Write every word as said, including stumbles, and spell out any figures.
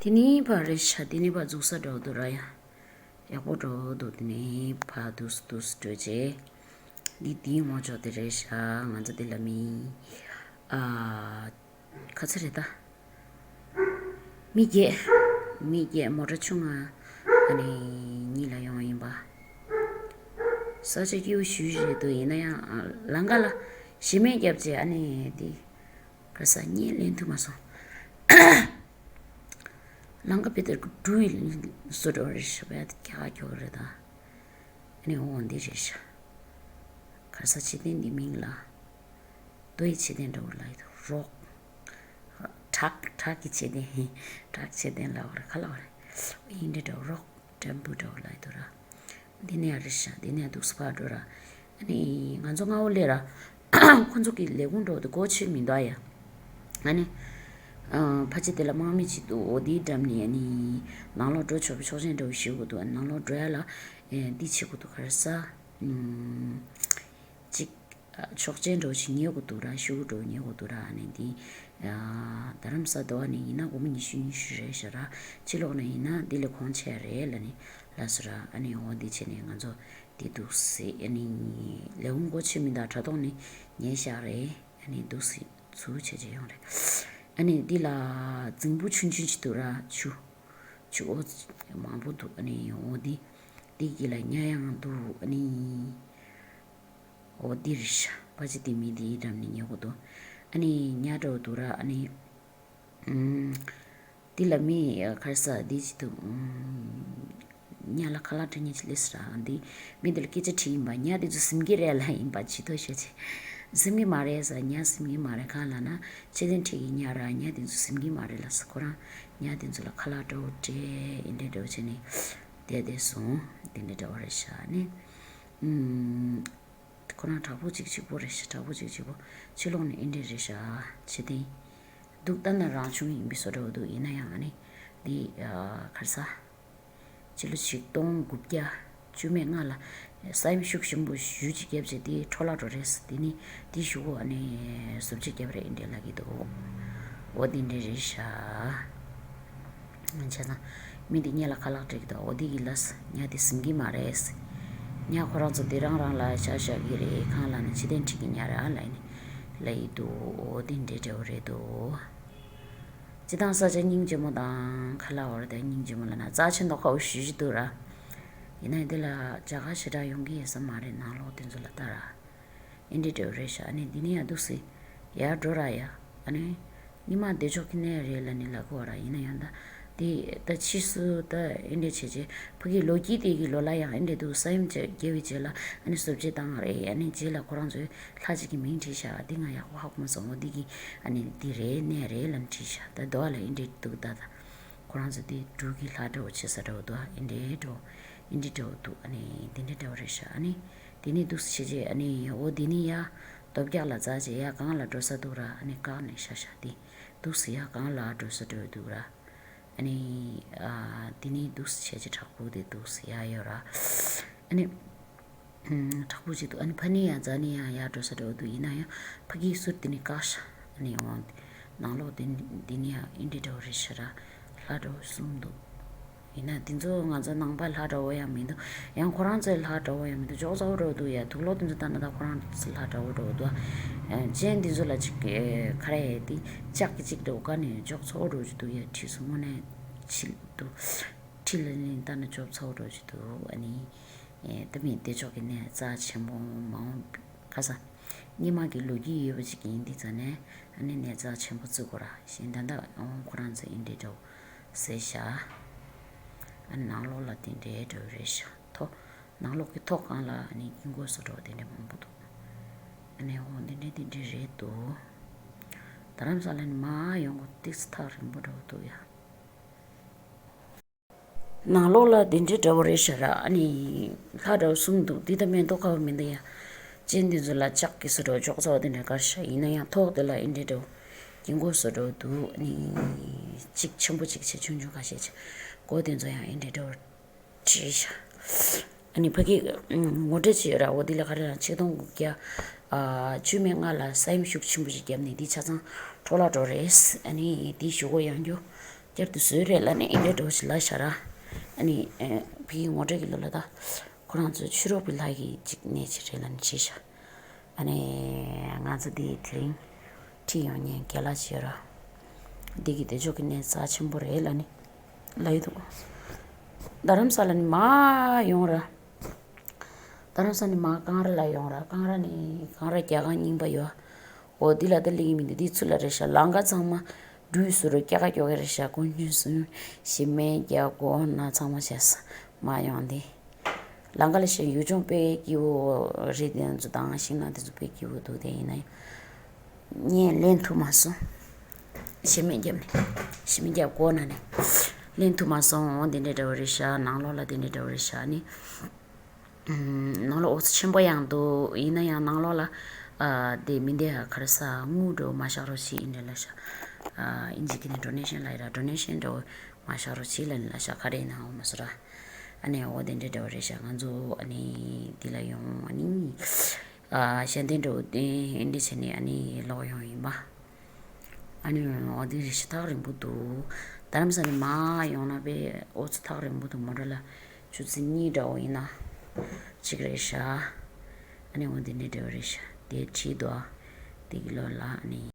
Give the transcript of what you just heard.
དེ་ནི་ཕར་རེད་ཤག་དེ་ནི་ཕར་འཛུགས་ས་འགྲོ་འདུག་ར་ཡ། ཡག་པོ་འགྲོ་འདུག་དེ་ནི་ཕར་འདུག་འདུག་འགྲོ་རྗེས། འདི་དེའི་ངོ་ཅོག་དེ་རེད་ཤག་ང་ཚོ་འདི་ལ་མི། ཨ། ག་ཚོད་རེད་ད། མི་བརྒྱད། མི་བརྒྱད་མོ་ཊ་ཆུང་ང་། ཨ་ནི་གཉིས་ལ་ཡོང་ཡིན་པ། ས་ཆ་སྐྱིད་པོ་ཞེ་པོ་རེད་འདུག་ཡིན་ན་ཡང་ལམ་ཁ་ལ་གཞི་མེད་བརྒྱབ་བྱས་ཨ་ནི་འདི། ག་ས་གཉིད་ལེན་ཐུབ་མ་སོང་། ལམ་ཁ་དཔེ་དེར་འགྲོ་ཡི་བཟོ་འདྲ་རེད་ཤག་དཔེ་ཁྱག་ཁྱོག་རེད་ད། ཨ་ནི་འོ་འདི་རེད་ཤག་ག་ས་ཆེ་ལྡན་འདི་མིང་ལ། རྡོ་ཡི་ཆེ་ལྡན་འདྲ་བོ་ལ་ཡི་འདུག་རོག་བྲག་བྲག་གི་ཆེ་ལྡན། བྲག་ཆེ་ལྡན་ལ་བ་རེད་ག་ལ་བ་རེད། ཨིན་འདྲ་འདྲ་བོ་རོག་ཊེམ་པུ་འདྲ་བོ་ལ་ཡི་འདུག་ར། འདི་ནས་རེད་ཤག་འདི་ནས་འདུག་སེ་ཕར་འགྲོ་ར། ཨ་ནི་ང་ཚོ་སྔ་བོ་སླེབས་ར། ཁོ་ཚོ་གི་ལས་ཁུངས་འགྲོ་འདུག་སྒོ་ཕྱེ་མི་འདུག་ཡ། ཨ་ནི། ཨ། ཕལ་ཆེར་དེ་ལ་དམག་མི་ཅིག་འདུག་འོ་དེའི་འགྲམ་ནས་ཨ་ནི། ནང་ལོགས་འགྲོ་ཆོག་པའི་ཆོག་མཆན་འདྲ་བོ་ཞུ་དགོས་འདུག་ཨ་ནི་ནང་ལོགས་འགྲོ་ཡ་ལ། ཨེ། འདི་བྱེད་དགོས་འདུག་ག་རེ་ཟ། ཨུམ། ཅིག་ཆོག་མཆན་འདྲ་བོ་ཞིག་ཉོ་དགོས་འདུག་ར། ཤོག་བུ་འདྲ་བོ་ཉོ་དགོས་འདུག་ར། ཨ་ནི་འདི། ཨ། རྡ་རམ་ས་དོ་བ་ནས་ཡིན་ན་སྒོར་མོ་ཉི་ཤུ་ཉི་ཤུ་རེད་ཤག་ར། ཕྱི་ལོགས་ནས་ཡིན་ན་འདི་ལས་གོང་ཆེ་རེད་ལབ་ནས་ལབ་སོང་ར། ཨ་ནི་འོ་འདི་བྱས་ནས་ང་ཚོ་འདི་འདུག་སེ་ཨ་ནི་ལས་ཁུངས་སྒོ་ཕྱེ་མི་འདུག་དྲ་ཐོག་ནས་ཉོས་བཞག་རེད། ཨ་ནི་འདུག་སེ་ཚུར་བྱས་བྱས་ཡོང་རེད། ཨ་ནི་འདི་ལ་རྫིང་བུ་ཆུང་ཆུང་ཅིག་འདུག་ར། ཆུ། ཆུ་བོ་མང་པོ་འདུག་ཨ་ནི་འོ་འདི། འདི་གི་ལ་ཉ་ཡང་འདུག་ཨ་ནི། འོ་འདི་རེད་ཤག་ཕལ་ཆེར་འདི་མི་འདིའི་འགྲམ་ནས་ཉོ་དགོས་འདུག་ཨ་ནི་ཉ་འདྲ་བོ་འདུག་ར། ཨ་ནི། ཨུམ། འདི་ལ་མི་ག་རེ་ཟ་འདི་ཅིག་འདུག་ཨུམ། ཉ་ལ་ཁ་ལག་སྤྲད་མཁན་ཅིག་སླེབས་སོང་ར། འདི་མི་འདི་ལ་སྐད་ཆ་དྲིས་ཡིན་པ། ཉ་འདི་ཚོ་ཟིན་གྱི་རེད་ལབ་ཡིན་པ། ཇུས་གཏོགས་བྱས་བྱས། ཟིན་གྱི་མ་རེད་ཟེར། ཉ་ཟིན་གྱི་མ་རེད། གང་ལབ་ན་ཆེ་ལྡན་ཁྲིད་ཀྱི་ཉ་ར། ཉ་འདི་ཚོ་ཟིན་གྱི་མ་རེད་ལབ་སོང་། ཁོ་རང་ཉ་འདི་ཚོ་ལ་ཁ་ལག་འདྲ་བོ་སྤྲད། འདི་འདྲ་འདྲ་བོ་བྱས་ནས་བསྡད་བསྡད་སོང་། འདི་འདྲ་འདྲ་བོ་རེད་ཤག་ཨ་ནི། ཨུམ། ཁོ་རང་དྲག་པོ་ཅིག་གཅིག་པོ་རེད་ཤག་དྲག་པོ་ཅིག་གཅིག་པོ། ཕྱི་ལོགས་ནས་ཨེ་འདྲས་རེད་ཤག་ཆེ་ལྡན་འདུག་ལྟ་ན་རང་བྱུང་ཡིན་པའི་བཟོ་འདྲ་བོ་འདུག་ཡིན་ན་ཡང་ཨ་ནི་འདི། ཨ། ག་རེ་ཟ། ཕྱི་ལོ་ཆིག་སྟོང་དགུ་བརྒྱ་བཅུ་མེད་ལྔ་ལ་ས་ཡོམ་ཤུགས་ཆེན་པོ་ཞེ་པོ་ཅིག་བརྒྱབ་བྱས་དེ་འཕྲོ་བརླག་འགྲོ་རེད། དེ་ནི་དེའི་གཞུག་གུ་ཨ་ནི་བཟོ་བཅོས་བརྒྱབ་རེད་ཨེ་འདྲས་ལབ་ཀྱི་འདུག་འོ་དེ་འདྲས་རེད་ཤག་བྱས་ཙང་མི་འདི་ཉ་ལ་ཁ་ལག་སྤྲད་ཀྱི་འདུག་འོ་དེ་གི་ལ་ཉ་དེ་ཟིན་གྱི་མ་རེད། ཉ་ཁོ་རང་ཚོ་དེ་རང་རང་ལ་ཆ་བཞག་གི་རེད། གང་ལབ་ན་ཆེ་ལྡན་ཁྲིད་ཀྱི་ཉ་རེད་ཨ་ལབ་ནས་ལབ་ཡི་འདུག་འོ་དེ་འདྲས་འདྲ་བོ་རེད་འདུག་སྤྱིར་བཏང་ས་ཆ་སྙིང་རྗེ་མོ་དང་ཁ་ལག་འོར་དེ་སྙིང་རྗེ་མོ་ལབ་ན་རྩ་ཆེན་མདོག་ཁ་པོ་ཞེ་པོ་ཅིག་འདུག་ར། ཡིན་ན་འདི་ལ་རྒྱ་གར་ཞེ་དྲག་ཡོང་གི་ཡོད་ས་མ་རེད། ནང་ལོགས་དེ་ཚོ་ལ་ལྟ་ར། ཨེ་འདྲས་འདྲ་བོ་རེད་ཤག་ཨ་ནི་འདི་ནས་ཡར་འདུག་སེ་ཡར་འགྲོ་ར་ཡ། ཨ་ནི་སྔོན་མ་བདེ་མཆོག་གི་གནས་རེད་ལབ་ནས་ལབ་གི་ཡོད་ར། ཡིན་ན་ཡང་ད་དེ་ད་ཕྱིས་སུ་ད་ཨེ་འདྲས་བྱས་བྱས་ཕ་གི་ལོ་རྒྱུས་དེ་གི་ལོ་ལ་ཡང་ཨེ་འདྲས་འདུག་ས་ཡོམ་བརྒྱབ་པའི་རྗེས་ལ་ཨ་ནི་བཟོ་བཅོས་བཏང་རེད། ཨ་ནི་རྗེས་ལ་ཁོ་རང་ཚོས་ལྷ་གཅིག་གི་མིང་བྲིས་ཤག་འདི་ང་ཡག་པོ་ཧ་གོ་མ་སོང་། འོ་འདི་གི་ཨ་ནི་འདི་རེད་གནས་རེད་ལབ་ནས་བྲིས་ཤག་ད་དོ་བ་ལ་ཨེ་འདྲས་འདུག་ད་ད་ཁོ་རང་ཚོ་འདི་འབྲུག་གི་ལྷ་འདྲ་བོ་བྱེད་ས་འདྲ་བོ་འདུག་ཨེ་འདྲས་འདྲ་བོ་ཨེ་འདྲས་འདྲ་བོ་འདུག་ཨ་ནི་འདི་འདྲས་འདྲ་བོ་རེད་ཤག་ཨ་ནི་དེ་ནས་འདུག་སེ་བྱས་རྗེས་ཨ་ནི་འོ་དེ་ནས་ཡར་རྡོ་བཀྱག་ལ་འཛེགས་རྗེས་ཡར་སྒང་ལ་འགྲོ་ས་འདུག་ར། ཨ་ནི་བཀག་ནས་ཤག་ཤག་དེ་འདུག་སེ་ཡར་སྒང་ལ་འགྲོ་ས་འདྲ་བོ་འདུག་ར། ཨ་ནི། ཨ། འདི་ནི་འདུག་སེ་བྱས་རྗེས་བྲག་ཕུག་དེ་འདུག་སེ་ཡར་ཡོད་ར། ཨ་ནི། ཨམ། བྲག་ཕུག་ཅིག་འདུག་ཨ་ནི་ཕ་ནི་ཡང་རྫ་ནི་ཡང་ཡར་འགྲོ་ས་འདྲ་བོ་འདུག་ཡིན་ན་ཡང་ཕ་གིའི་ཟུར་དེ་ནི་བཀག་ཤག་ཨ་ནི་འོང་། ནང་ལོགས་དེ་ནི་འདི་ནི་ཡང་ཨེ་འདྲས་འདྲ་བོ་རེད་ཤག་ར། ལྷ་འདྲ་བོ་གསུམ་འདུག་ཡིན་ན་དེ་ཚོ་ང་ཚོ་ནང་པ་ལྷ་འདྲ་བོ་ཡང་མི་འདུག་ཡང་ཁོ་རང་ཚོའི་ལྷ་འདྲ་བོ་ཡང་མི་འདུག་ཅོག་ཙེ་བོ་འདྲ་བོ་འདུག་ཡ། དུག་ལོག་དེ་ཚོ་ལྟ་ན་ད་ཁོ་རང་ཚོའི་ལྷ་འདྲ་བོ་འདྲ་བོ་འདུག་ཨ། ཅན་དེ་ཚོ་ལ་ཅིག་ཨེ། ག་རེ་དེ་ལྕགས་ཀྱི་ཅིག་འདྲ་བོ་ཀ་ནས་ཅོག་ཙེ་བོ་འདྲ་བོ་ཅིག་འདུག་ཡ། ཁྲི་ཟུར་དངོས་གནས་ཆེ་འདུག་ཁྲི་ལ་ནི་ལྟ་ན་ཅོག་ཙེ་བོ་འདྲ་བོ་ཅིག་འདུག་ཨ་ནི། ཨེ། ད་མི་བདེ་མཆོག་གི་གནས་རྩ་ཆེན་པོ་མང་པོ་ག་ས། སྔོན་མ་གི་ལོ་རྒྱུས་ཡོད་པ་ཅིག་ཡིན་དུས་ཙང་ནས་ཨ་ནི་གནས་རྩ་ཆེན་པོ་བརྩི་དགོས་ར། གཞན་ད་ལྟ་ཨོང་ཁོ་རང་ཚོ་ཨེ་འདྲས་འདྲ་བོ་ཟེར་ཤག་ཨ་ནི་ནང་ལོགས་ལ་དེ་འདྲས་འདྲ་བོ་རེད་ཤག་ཐོག་ནང་ལོགས་ཀྱི་ཐོག་སྒང་ལ་ཨ་ནི་དཀྱིལ་འཁོར་བཟོ་འདྲ་བོ་དེ་འདྲས་མང་པོ་འདུག་ཨ་ནི་ཨོང་དེ་འདྲས་དེ་འདྲས་རེད་འདུག་རྡ་རམ་ས་ལ་ནས་མར་ཡོང་དགོས་ཏོག་ཙམ་ཐག་རིང་པོ་འདྲ་བོ་འདུག་ཡ། ནང་ལོགས་ལ་དེ་འདྲའི་འདྲ་བོ་རེད་ཤག་ར། ཨ་ནི་ལྷ་འདྲ་བོ་གསུམ་འདུག་འདི་ད་མེ་ཏོག་ཁ་བ་མི་འདུག་ཡ། ཅན་འདི་ཚོ་ལ་ལྕགས་ཀྱི་བཟོ་འདྲ་བོ་ཅོག་ཙེ་བོ་དེ་འདྲ་དཀར་ཤག་ཡིན་ན་ཡང་ཐོག་དེ་ལ་ཨེ་འདྲའི་འདྲ་བོ་དཀྱིལ་འཁོར་བཟོ་འདྲ་བོ་འདུག་ཨ་ནི་གཅིག་ཆེན་པོ་གཅིག་བྱས་ཆུང་ཆུང་ཁ་ཤས་བྱས། སྒོ་དེ་ཚོ་ཡང་ཨེ་འདྲའི་འདྲ་བོ་བྲིས་ཤག་ཨ་ནི་ཕ་གི་ངོ་སྤྲོད་བྱས་ཡོད་ར། འོ་འདི་ལ་ག་རེ་ལབ་ན་ཆིག་སྟོང་དགུ་བརྒྱ་བཅུ་མེད་ལྔ་ལ་ས་ཡོམ་ཤུགས་ཆེན་པོ་ཞིག་བརྒྱབ་ནས་འདི་ཆ་ཚང་འཕྲོ་བརླག་འགྲོ་རེད། ཨ་ནི་འདིའི་གཞུག་གུ་ཡང་བསྐྱར་ བསྐྱར་དུ་བཟོས་རེད་ལབ་ནས་ཨིན་འདྲ་འདྲ་བོ་ཞིག་ལབ་ཤག་ར། ཨ་ནི་ཕ་གི་ངོ་སྤྲོད་ཀྱི་ལོ་ལ་ད་ཁོ་རང་ཚོའི་ཕྱི་རོལ་པའི་ལྷ་གི་ཅིག་གནས་ཅིག་རེད་ལབ་ནས་བྱས་ཤག་ཨ་ནི་ང་ཚོ་འདི་དེ་རིང་ཁྲིད་ཡོང་མཁན་རྒན་ལགས་ཅིག་ཡོད་ར། འདི་གི་བདེ་མཆོག་གི་གནས་རྩ་ཆེན་པོ་རེད་ལབ་ནས་ལབ་ཡི་འདུག་རྡ་རམ་ས་ལ་ནས་མར་ཡོང་ར། རྡ་རམ་ས་ནས་མར་ཀང་ར་ལ་ཡོང་ར། ཀང་ར་ནས་ཀང་ར་རྒྱ་གར་རྙིང་པ་ཡོད། འོ་འདི་ལ་ད་སླེབས་ཀྱི་མི་འདུག་འདི་ཚུར་ལ་རེད་ཤག་ལམ་ཁ་ཚང་མ་འགྲུལ་བཞུད་རུ་སྐྱ་ཀ་སྐྱོ་གི་རེད་ཤག་ཀོང་ཆུང་སུ་ཞི་མེད་རྒྱ་གོ་ན་ཚང་མ་བྱས་ས་མར་ཡོང་འདི། ལམ་ཁ་ལ་ཞིག་ཡུལ་ལྗོངས་དཔེ་སྐྱིད་པོ་རེད། དེ་ཚོ་དང་ཤིང་ནགས་དེ་ཚོ་དཔེ་སྐྱིད་པོ་འདུག་དེ་ཡིན་ན་ཡང་ངས་ལེན་ཐུབ་མ་སོང་། ཞི་མེད་རྒྱབ་ནས་ཞི་མེད་རྒྱབ་གོ་ན་ནས་ལེན་ཐུབ་མ་སོང་། འོ་འདི་འདྲ་འདྲ་བོ་རེད་ཤག་ནང་ལོགས་ལ་འདི་འདྲ་འདྲ་བོ་རེད་ཤག་ནི། ནང་ལོགས་ཨོ་ཚོད་ཆེན་པོ་ཡང་འདུག་ཡིན་ན་ཡང་ནང་ལོགས་ལ་ཨ་དེ་མི་འདི་ཧ་ག་རེ་ཟ་དངུལ་འགྲོ་མ་བཞག་རོགས་བྱེད་ཡིན་རེད་ལབ་ཤག་ཨ་ཨིན་ཇི་སྐད་ནས་ཌོ་ནེ་ཤན་ལབ་ཡ་ར། ཌོ་ནེ་ཤན་འགྲོ་མ་བཞག་རོགས་བྱེད་ལབ་ནས་ལབ་ཤག་ག་རེ་ཡིན་ན་འོ་མ་སོ་ར། ཨ་ནི་འོ་དེ་འདྲ་འདྲ་བོ་རེད་ཤག་ང་ཚོ་ཨ་ནི་འདི་ལ་ཡོང་ཨ་ནི་ཨ་ཤ་དན་འགྲོ་དེ་ཨིན་ཇི་བྱས་ནས་ཨ་ནི་ལོག་ཡོང་ཡིན་པ། ཨ་ནི་འོ་དེ་རེད་ཤག་ཐག་རིང་པོ་འདུག་རྡ་རམ་ས་ནས་མར་ཡོང་ན་པས་ཨོ་ཚོད་ཐག་རིང་པོ་འདུག་མོ་ཊ་ལ་ཆུ་ཚོད་གཉིས་འདྲ་བོ་ཡིན་ན་གཅིག་རེད་ཤག་ཨ་ནི་འོ་དེ་འདྲ་འདྲ་བོ་རེད་ཤག་དེ་བྲིས་འདུག་ཨ་དེ་གི་ལོ་ལ་ཨ་ནི།